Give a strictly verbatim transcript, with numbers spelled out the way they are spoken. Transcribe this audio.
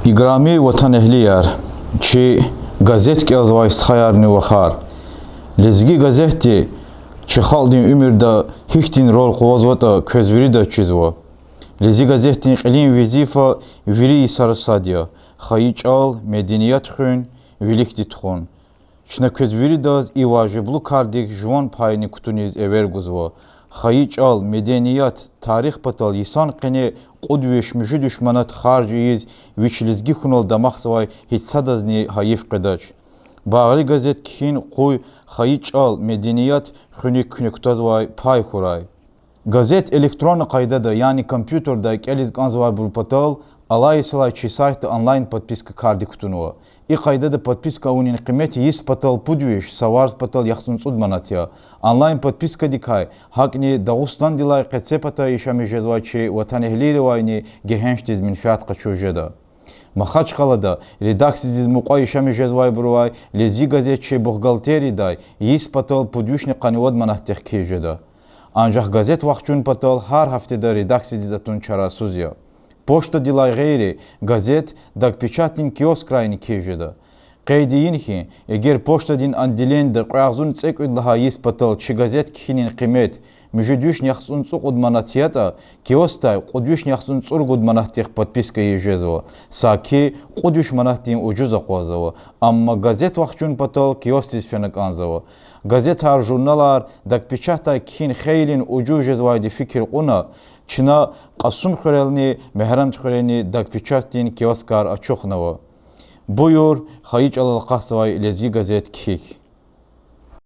Играми ватанэгьлияр, чи газет кӀелзавай стхаярни вахар! Лезги газетди чи халкьдин уьмуьрда гьихьтин роль къугъвазватӀа квез виридаз чизва. Лезги газетдин кьилин везифа вири йисара сад я: хайи чӀал, меденият хуьн, виликди тухун. Чна квез виридаз и важиблу кардик жуван пайни кутуниз эвер гузва. Хайи чӀал, меденият, тарих патал йисан къене кьуд виш, муьжуьд виш манат харж ийиз, вич лезги хьунал дамахзавай гьич садазни гьайиф къведач. Багъри газет кхьин къуй хайи чӀал, меденият хуьник куьне кутазвай пай хьурай. Газет электронный къайдада, яни компьютердай кӀелиз кӀанзавайбур патал, алай йисалай чи сайтда онлайн подписка кардик кутунва. И къайдада подписка авунин къимет йис патал пуд виш, са варз патал яхцӀурни цӀуд манат я. Онлайн подпискадикай гьакӀни Дагъустандилай къецепата яшамиш жезвай чи ватанэгьлийривайни гегьеншдиз менфят къачуз жеда. Махачкъалада редакциядиз мукьва яшамиш жезвайбурувай Лезги газет чи бухгалтериядай йис патал пуд вишни къанни вад манатдихъ кхьиз жеда. Анжах газет вахчун патал гьар гьафтеда редакциядиз атун чарасуз я. Почтадилай гъейри, газет Дагпечатдин киоскрайни кхьиз жеда. Къейд ийин хьи, эгер почтадин отделенида кьве агъзурни цӀекӀуьд лагьай йис патал чи газет кхьинин къимет муьжуьд вишни яхцӀурни цӀукьуд манат ятӀа, киоскдай кьуд вишни яхцӀурни цӀуругуд манатдихъ подписка ийиз жезва, саки кьуд виш манатдин ужуз акъваззава. Амма газет вахчун патал киоскдиз фена кӀанзава. Газетар, журналар Дагпечатдай кхьин хейлин ужуз жезвайди фикир кьуна, чна Кьасумхуьрелни Мегьарамдхуьрени Дагпечатдин киоскар ачухнава. Буюр, хайи чӀалал акъатзавай Лезги газет кхьихь.